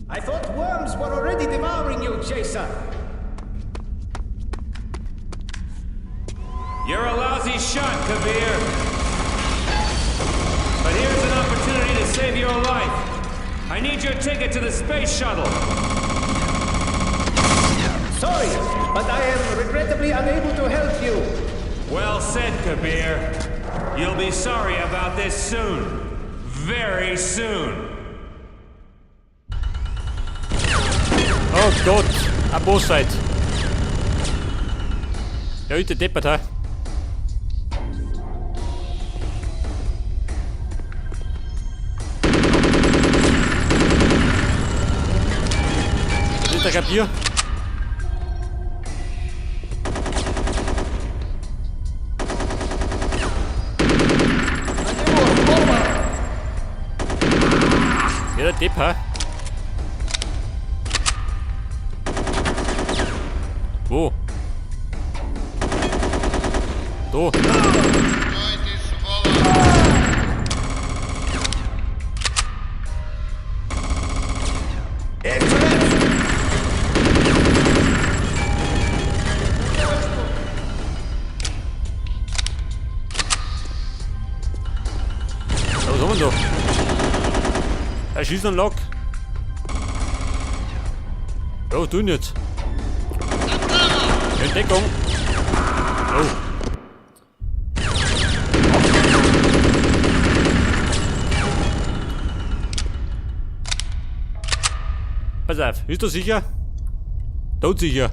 I thought worms were already devouring you, Chaser. You're a lousy shot, Karbir. But here's an opportunity to save your life. I need your ticket to the space shuttle. Sorry, but I am regrettably unable to help you. Well said, Karbir. You'll be sorry about this soon. Very soon. Oh Gott, ein Bossfight. Ja, der deppert, hä? Das ist der Kapier. Ja, der Depp, hä? Wo? Da. Ja, was haben wir da? Er schießt einen Lock. Ja, was tun jetzt? Entdeckung. Oh. Pass auf, bist du sicher? Todsicher.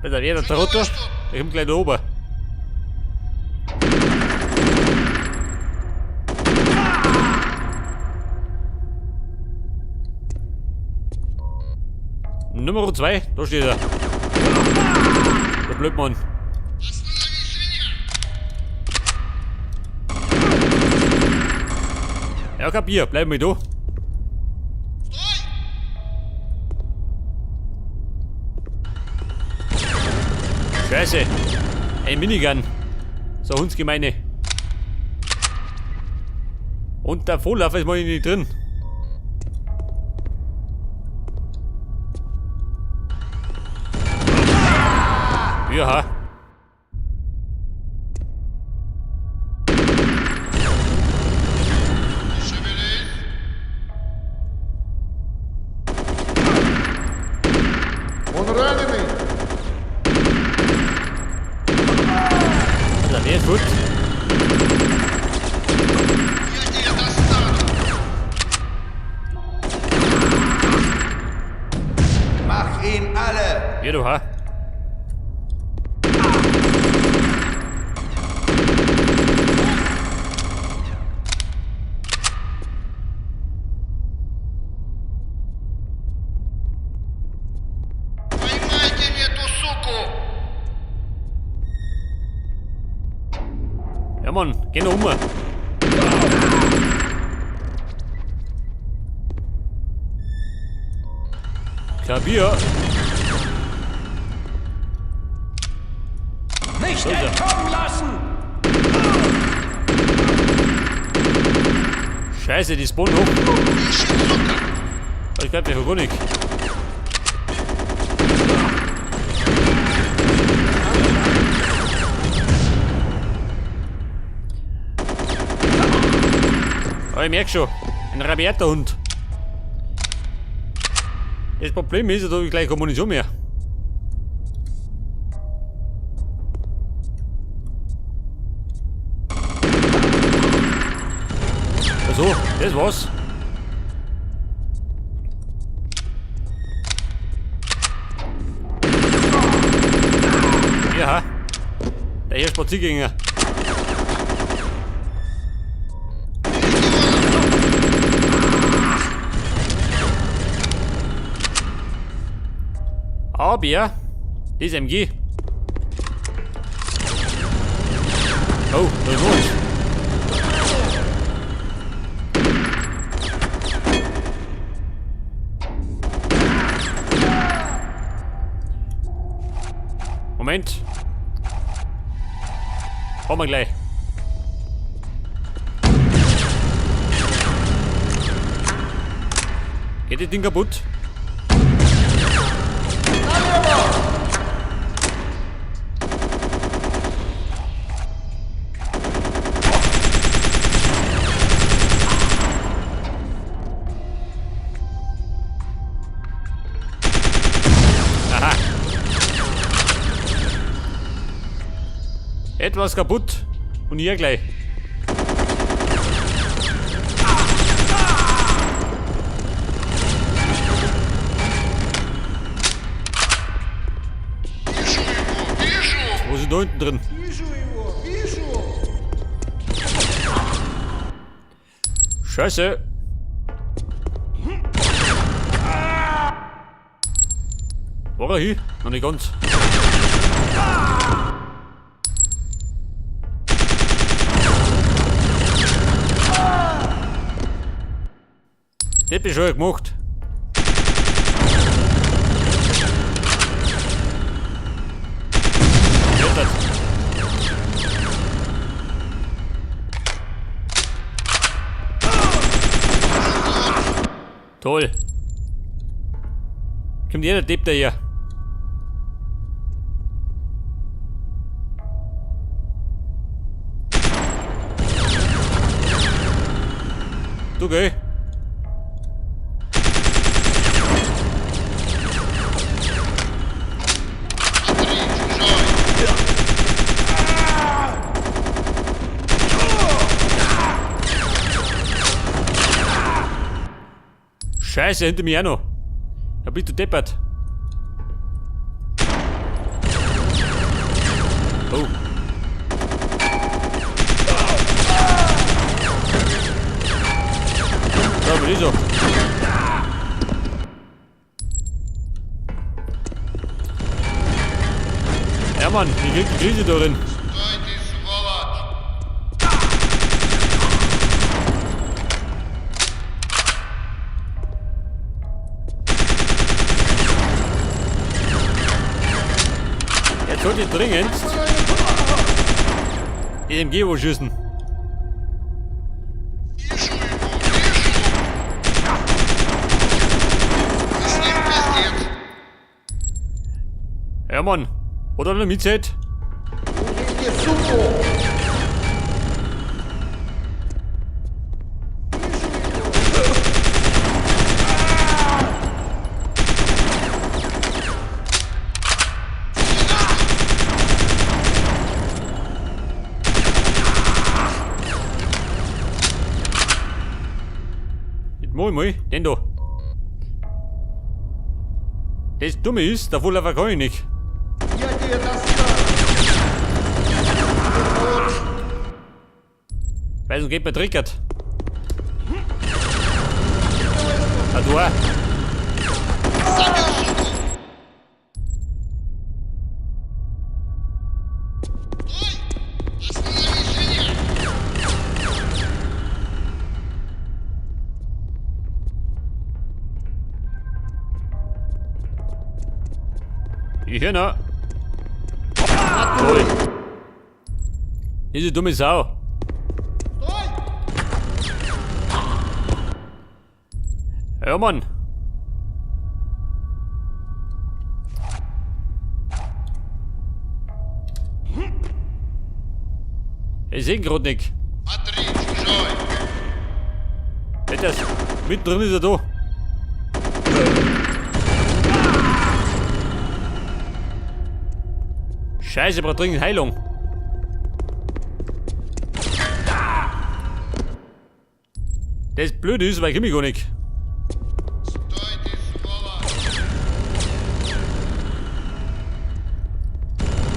Pass auf, jeder Trottel, der kommt gleich da oben. Nummer 2, da steht er. Der Blödmann. Ja, kapier, bleib mal da. Scheiße. Ein Minigun. So Hundsgemeine. Und der Vorläufer ist mal nicht drin. Ja. Он раненый! Also, wer ist gut? Я тебя достану! Mach ihn alle! Ja, du, ha? Поймайте мне эту суку! Ja, Mann, geh noch um. Klavier. Nicht So ist er. entkommen lassen! Scheiße, die spawnen hoch. Ищет, сука! Ich bleib mir gar nicht. Aber ich merk schon, ein rabiater Hund. Das Problem ist, da habe ich gleich keine Munition mehr. Also, das war's. Ja, der hier Spaziergänger. Aber das ist MG. Oh, da ist noch eins. Moment. Haben wir gleich. Geht das Ding kaputt? Aha. Etwas kaputt. Und hier gleich. Вижу его! Вижу! Wo sind da unten drin? Вижу его! Вижу! Scheiße. War er hier? Noch nicht ganz. Das hab ich schon gemacht. Jetzt. Toll. Kommt jeder Depp da her. Du geh. Смотри, чужой! Scheiße, hinter mir auch noch. Ja, bist du deppert. Oh. Da bin ich so. Ja Mann, wie geht die Krise da drin? Стой ты, сволочь! Jetzt sollte ich dringend EMG wo schießen. Вижу его! Вижу! С ним пиздец! Ja Mann, oder noch mitzählt? Убейте, суку! Moi moi, den da. Das Dumme ist, davor laufen kann ich nicht. Я тебя достану! Weil sonst geht mir triggert. Ah, du auch. Забил суку! Стой! Остановись меня! Ich hör noch. Toll. Diese dumme Sau. Стой! Ja, Mann. Ich seh ihn grad nicht. Смотри, чужой! Das, mittendrin ist er da. Scheiße, ich brauch dringend Heilung. Das blöd ist, weil ich mich gar nicht. Стой ты, сволочь!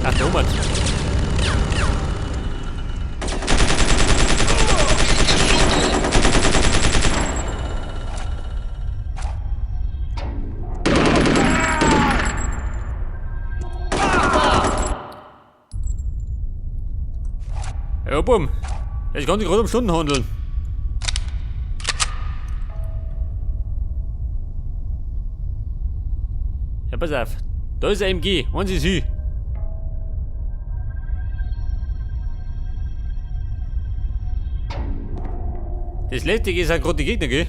Ach, der Hummert. Убейте суку! Ja, bumm. Es kann sich gerade um Stunden handeln. Ja, pass auf. Da ist ein MG. Wann ist sie? Das letzte ist halt gerade die Gegner, gell?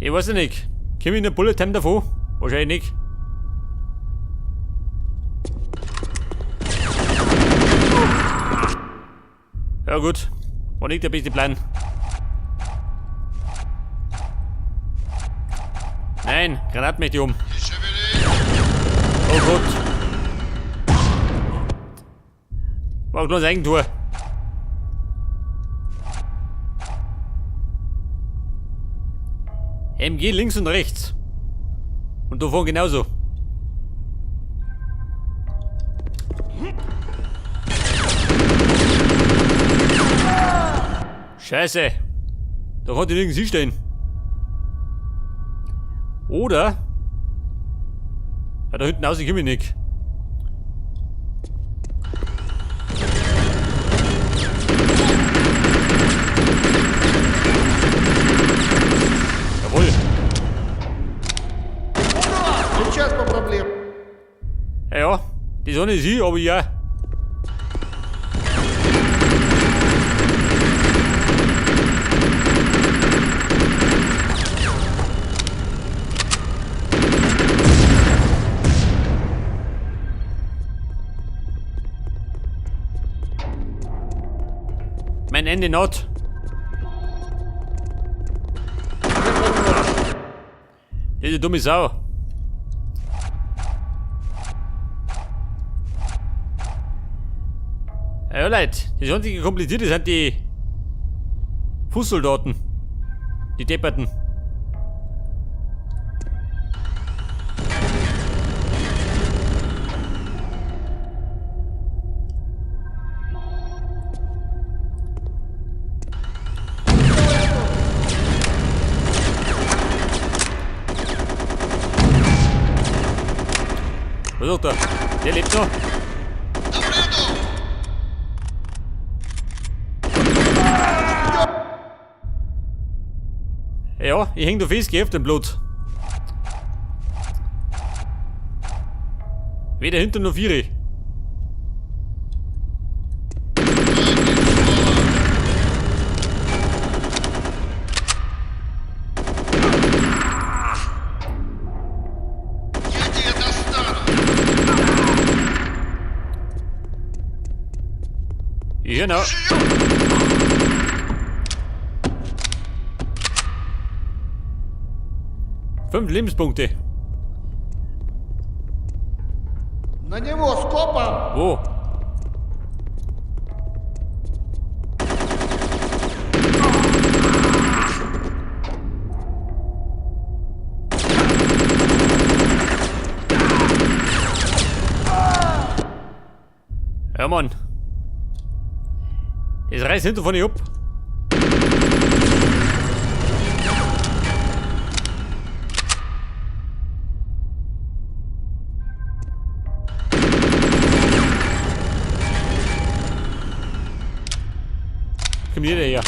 Ich weiß ja nicht. Komm ich in der Bullet Time davon? Wahrscheinlich nicht. Ja gut. War nicht der beste Plan. Nein, Granat möchte ich um. Не шевелись! Oh Gott. War ein kleines Eigentor. MG links und rechts. Und davon genauso. Scheiße. Da konnte ich nirgends hinstehen. Oder? Ja, da hinten raus komme ich nicht. Jawohl. Сейчас по проблем. Ja, ja. Die Sonne ist hier, aber ja. Mein Ende not. Diese dumme Sau. Ja, Leute, das einzige Komplizierte sind die Fußsoldaten. Die Depperten. Was ist da? Der lebt noch. Ja, ich häng da fest, gell, auf dem Blut. Weder hinter noch vier. Я тебя достану! Genau. 5 Lebenspunkte. На него скопом! Wo? Ja, Mann. Das reißt hinter von ihr ab. Kommt jeder her.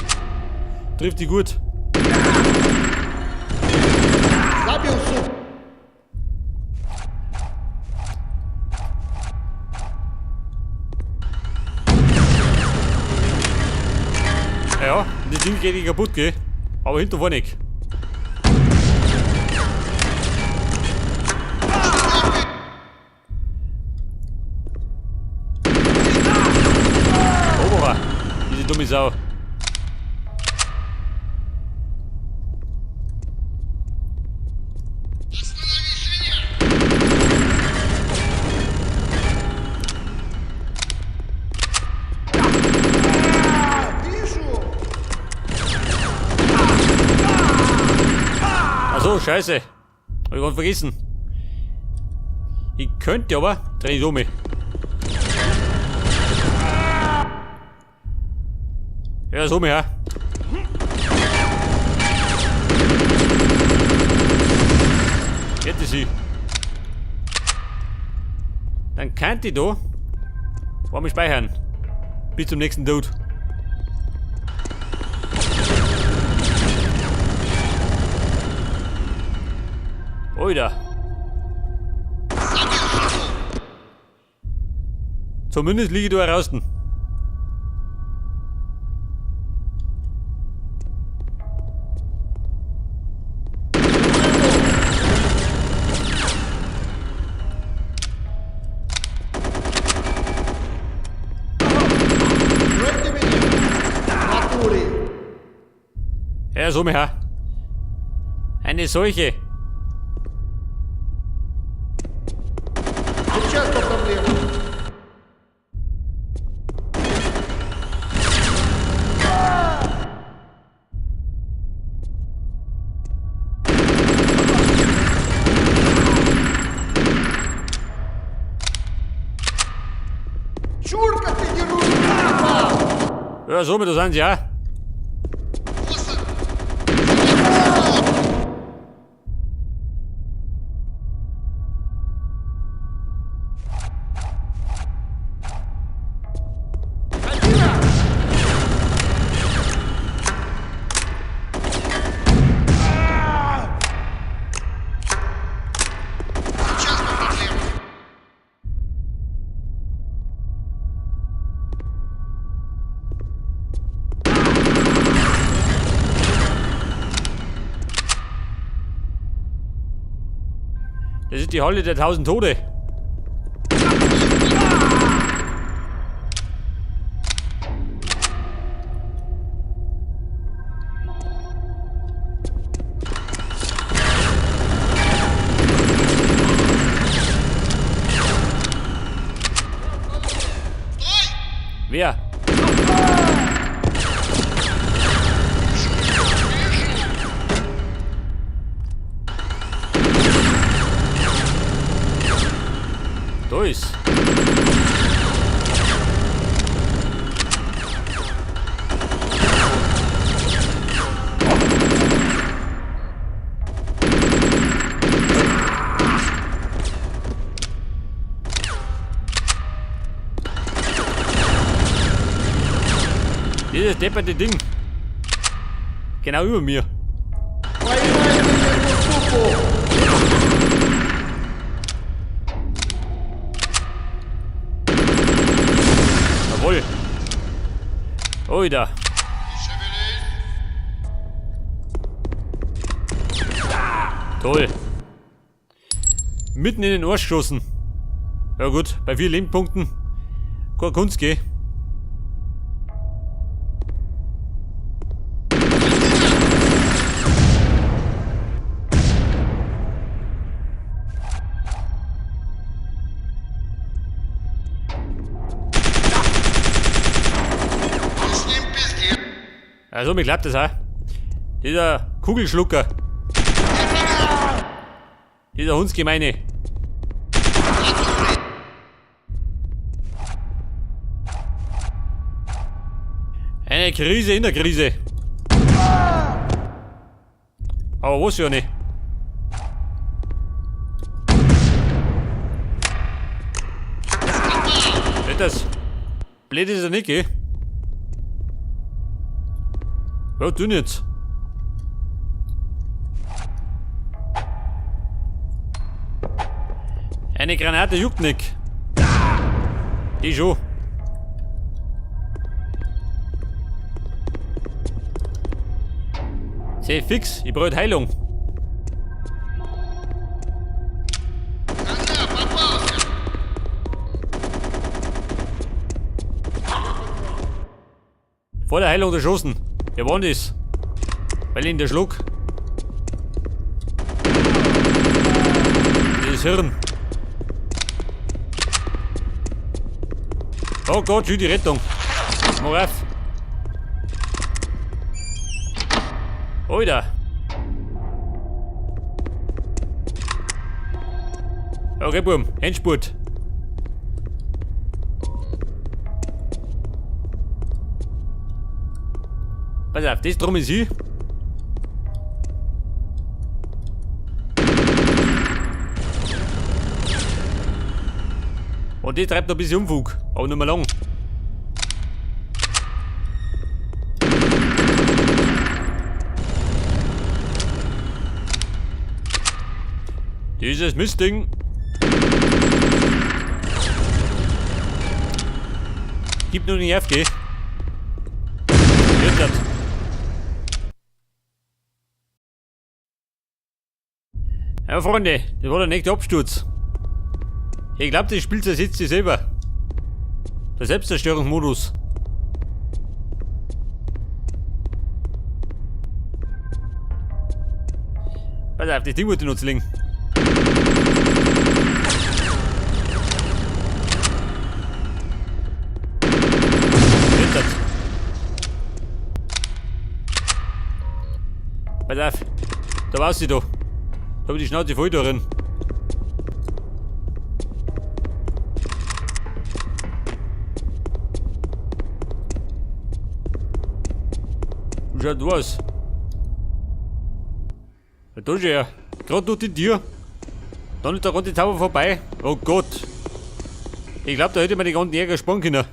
Trifft die gut. Забил, сука! Ja, das Ding geht nicht kaputt, gell? Aber hinter war nicht. Oberer, diese dumme Sau. Останови свинья! Вижу! Achso, scheiße. Hab ich ganz vergessen. Ich könnte aber. Dreh ich um. Ja, so ja. Jetzt ist sie. Dann kann ich da. Wollen wir speichern. Bis zum nächsten Dude. Oida. Zumindest liege ich da draußen. Ja, so mehr. Eine Seuche. Сейчас по проблемам. Чурка ты не русский! Ja, so, da sind sie auch. Босса! Сейчас по проблемам! Das ist die Halle der 1000 Tode. Стой! Wer? Da ist. Dieses depperte Ding. Genau über mir. Поймайте эту суку! Jawohl. Oida. Не шевелись! Toll. Mitten in den Arsch geschossen. Ja gut, bei 4 Lebenspunkten. Keine Kunst, gell? С ним пиздец! Also mir klappt das auch. Dieser Kugelschlucker. Dieser Hundsgemeine. Eine Krise in der Krise. Aber was ja nicht. Das blöd ist ja nicht, gell? Ja, du jetzt. Eine Granate juckt nicht. Die schon. Seh fix, ich brauche Heilung. Она попался! Vor der Heilung erschossen. Wer war denn das? Weil ihn der Schluck. Dieses Hirn. Oh Gott, schön die Rettung. Mach auf. Alter. Okay, Bum, Endspurt. Pass auf, das drum ist sie. Und die treibt noch ein bisschen Unfug, aber nicht mehr lang. Dieses Mistding. Gib nur nicht auf, geh. Wird das. Ja, Freunde, das war der nächste Absturz. Ich glaube, das Spiel zersetzt sich selber. Der Selbstzerstörungsmodus. Pass auf, das Ding wollte ich noch zerlegen. Jetzt. Pass auf. Da war's sie da. Da hab ich die Schnauze voll darin. Wie schaut das aus? Ja, da ist er. Gerade durch die Tür. Dann ist der rote Zauber vorbei. Oh Gott. Ich glaube, da hätte man die ganzen Jäger sparen können.